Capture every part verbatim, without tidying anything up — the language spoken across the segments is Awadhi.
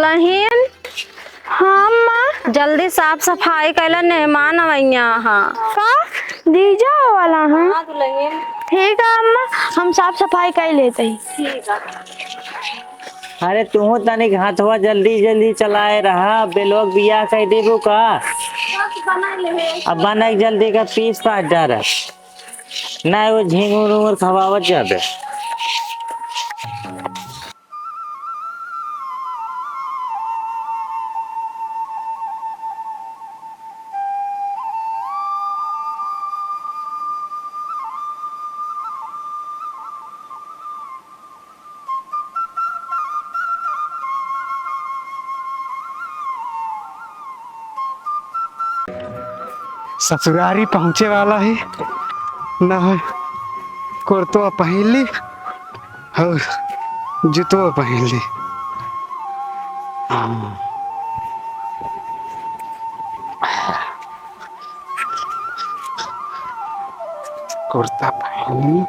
दुलहिन। हाँ, अम्मा। जल्दी साफ सफाई कइला, मेहमान अवइया हाँ। का? जीजा वाला हाँ? हाँ, दुलहिन। ठीक है, अम्मा, हम साफ सफाई कइ लेत ही। ठीक है। अरे, तुहूँ तनिक हथवा जल्दी जल्दी चलाए रहा, बे लोग बियाह कइ देबू का? बस बनाइ लेहे। अब बनाइ जल्दी का पीस पास जा रहा। ना वो झींगुर उंगुर खवावत जाबे। ससुरारी पहुँचे वाला है, ना है कुर्तो पहिन ली और जूतो पहिन ली। हाँ। कुर्ता पहिन ली।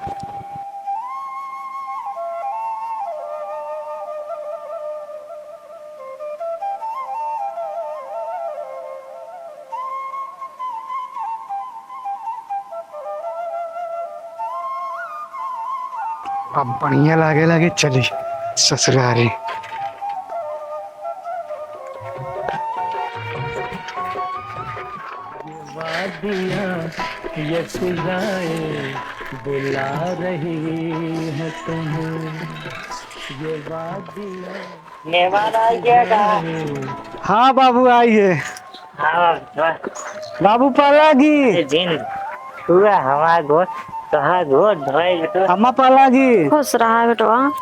अब बढ़िया लागे लागे चली ससुरारी। वादियाँ ये फिजाएं बुला रही हैं तुम्हें, ये वादियाँ। मेहमान आ गया का? हाँ बाबू, आइए। हाँ, वाह। बाबू पालागी। अरे जिन, पूरा हमार गोट, तोहार गोट धोए बेटवा। अम्मा पालागी। खुश रहा बेटवा।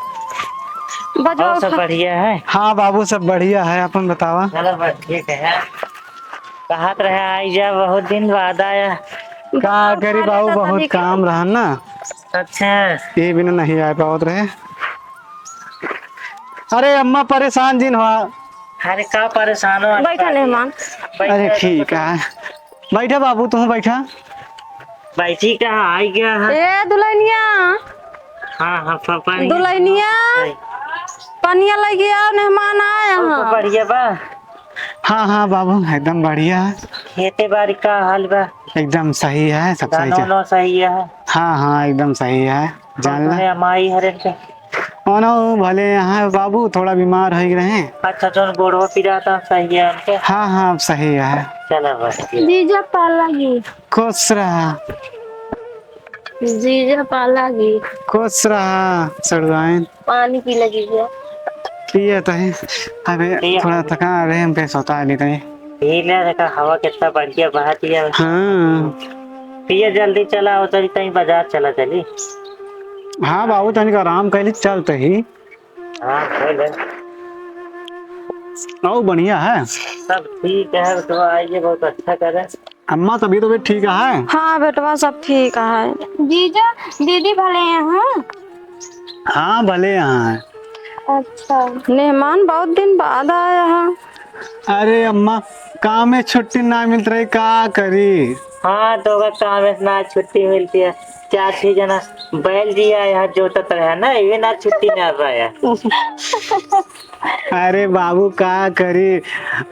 बजो और सब खा- बढ़िया है? हाँ बाबू, सब बढ़िया है, अपन बतावा। चलो बस ठीक है। कहत रहे आई जा, बहुत दिन बाद आया। का करी बाबू, बहुत काम रहा ना। अच्छा। ये बिना नहीं आ पावत रहे। अरे अम्मा परेशान जिन हुआ। अरे का परेशान हो? बैठा मेहमान। बैठा अरे तो ठीक है। बैठा बाबू, तू बैठा। बैठी का आई गया है? ए दुल्हनिया। हाँ, हाँ, प-, पानी। दुल्हनिया। है। पनिया लइ गया, मेहमान आए और हैं। बढ़िया बा? हाँ, हाँ बाबू, एकदम बढ़िया है। खेते बाड़ी का हाल बा? एकदम सही है, सब सही गानो चल- नो सही है? हाँ, हाँ, एकदम सही है। जान ला। अमाई हरे के? ओनो भले यहाँ बाबू थोड़ा बीमार होइ रहे। अच्छा, जोन गोड़वा पिराता सही है उनके? हाँ, हाँ, अब सही है। चला बस। जीजा पालागी। खुश रहा। जीजा पालागी। खुश रहा, सड़ुआइन। पानी पी लगी है। पिए तही। अबे पिए। थोड़ा थकान रहे, हम पे सोता ली तही। पी ले, देखा हवा कितना बढ़िया बहत है। हाँ। पिए जल्दी चला, उतरी तही बाजार चला चली। हाँ बाबू, तनिक आराम कइली, चलत ही। हाँ, हो ले। और बढ़िया है? सब ठीक है, तो आइए, बहुत अच्छा करे। अम्मा, तबीयत वबीयत ठीक है? हाँ बेटवा, सब ठीक है। जीजा, दीदी भले हैं? हाँ, भले हैं। अच्छा। मेहमान बहुत दिन बाद आया है। अरे अम्मा, काम में छुट्टी ना मिलत रही, का करी? हाँ, तो ओकर काम में ना छुट्टी मिलती है। चार छह जना बैल जिया यहाँ जोतत रहे ना, ये ना छुट्टी ना पाया। अरे बाबू, का करी,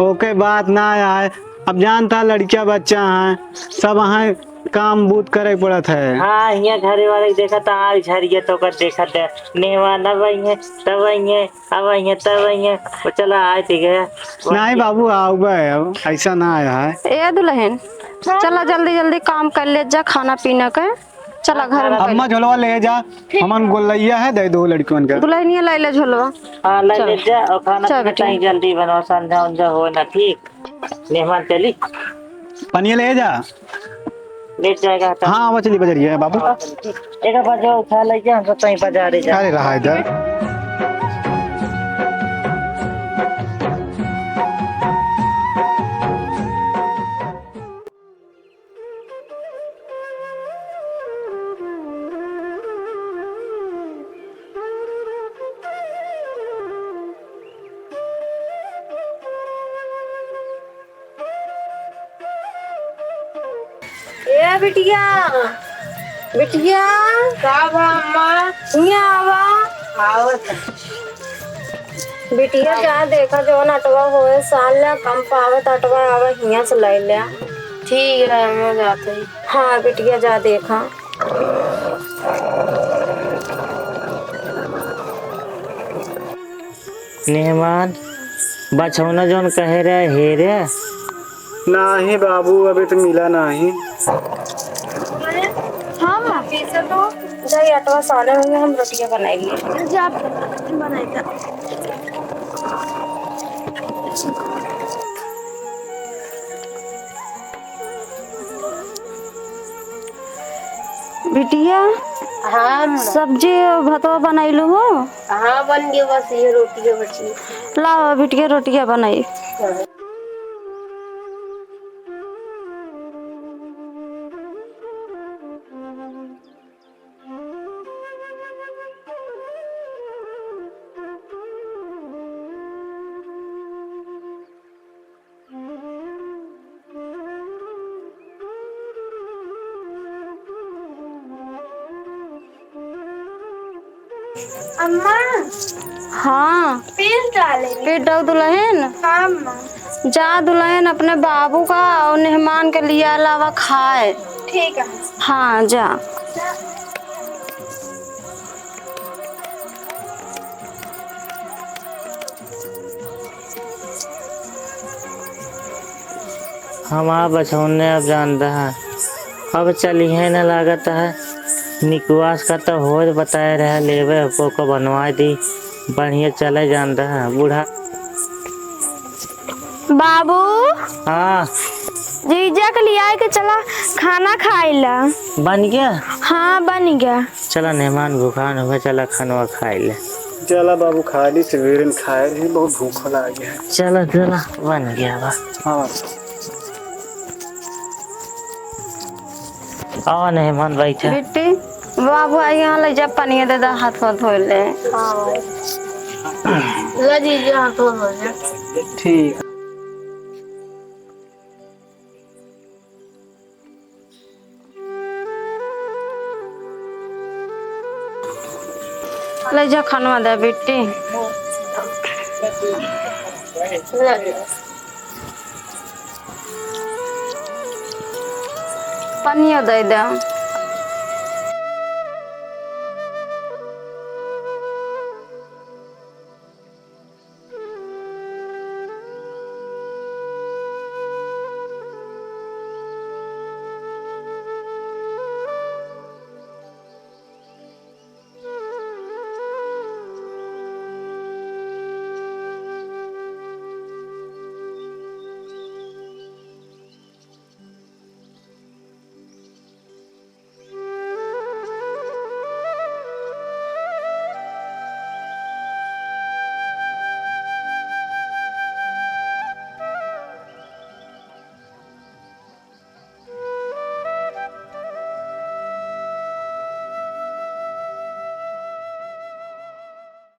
ओके बात ना आए। अब जानता, लड़किया बच्चा हैं, सब अहाँ काम बूत करे पड़त है। हाँ, हियाँ घरे वाले के देखत, आग झरिया तो ओकर देखत है, मेहमान अब अइहें, तब अइहें, अब अइहें, तब अइहें, वो चला आए थे गया। नहीं बाबू, आउबे, अब ऐसा ना आया है। ए दुल्हन, चला जल्दी जल्दी काम कर ले जा, खाना पीना के, चला घर में कर ले। अम्मा झोलवा ले जा, हमन गोलैया है, दे दो लड़कियन के। दुल्हनिया ले ले झोलवा। हाँ, ले चल। ले जा, और खाना चल पीना बेटी। टाइम जल्दी बनाओ, संझा उंझा हो ना, ठीक? मेहमान चली। पनिया ले जा। ले जाएगा तो। हाँ, वो चली बजरिया है, बाबू। एक बार जो उठा लेके हम सब कहीं बाजार ही जा। अरे, रहा इधर। ए बिटिया, बिटिया। का बा अम्मा? हियाँ आवा। आवत। बिटिया, जा देखा, जौन अटवा होए, सान ल्या, कम पावत अटवा, आवा हियां से लै ल्या। ठीक है, मैं जात ही। हाँ, बिटिया, जा देखा। मेहमान, बछौना जौन कहे रहे, हेरे? नाही बाबू, अबे तो मिला नाही। हाँ, माँ। पीसे तो जाई, अटवा साने होंगे, हम रोटियां बनाएंगे। जा, बनाई जा। बिटिया, हाँ, माँ। सब्जी और भतवा बनैलू हो? हाँ, बन गए, बस ये रोटियां बची। लाओ, बिटिया, रोटियां बनाई। हाँ। अम्मा। हाँ। पीस डाले। पीस डाल दुल्हन। हाँ, अम्मा। जा दुल्हन, अपने बाबू का और मेहमान के लिया लावा खाए। ठीक है। हाँ, जा। हमार बछौने अब जानता है, अब चलिहे न लागत है। निकवास का तो होत बताए रहे, लेवे को, को बनवाए दी, बढ़िया चले जानता है बूढ़ा। बाबू। हाँ। जीजा के लियाए के चला, खाना खाइला। बन गया? हाँ, बन गया। चला, मेहमान भूखान हुए, चला खानवा खाइले। चला बाबू, खाली सवेरे न खाए रही, बहुत भूख लागे है। चला, चला, बन गया बा। हाँ। आवा मेहमान, बैठा। बिट्टी, बाबू आई, यहाँ ले जा, पनिया दे दा, हाथ वाथ धो ले। हाँ। ले जीजा, हाथ वाथ धो ले। ठीक। ले जा खानवा दे बिट्टी। पनियो दे दे।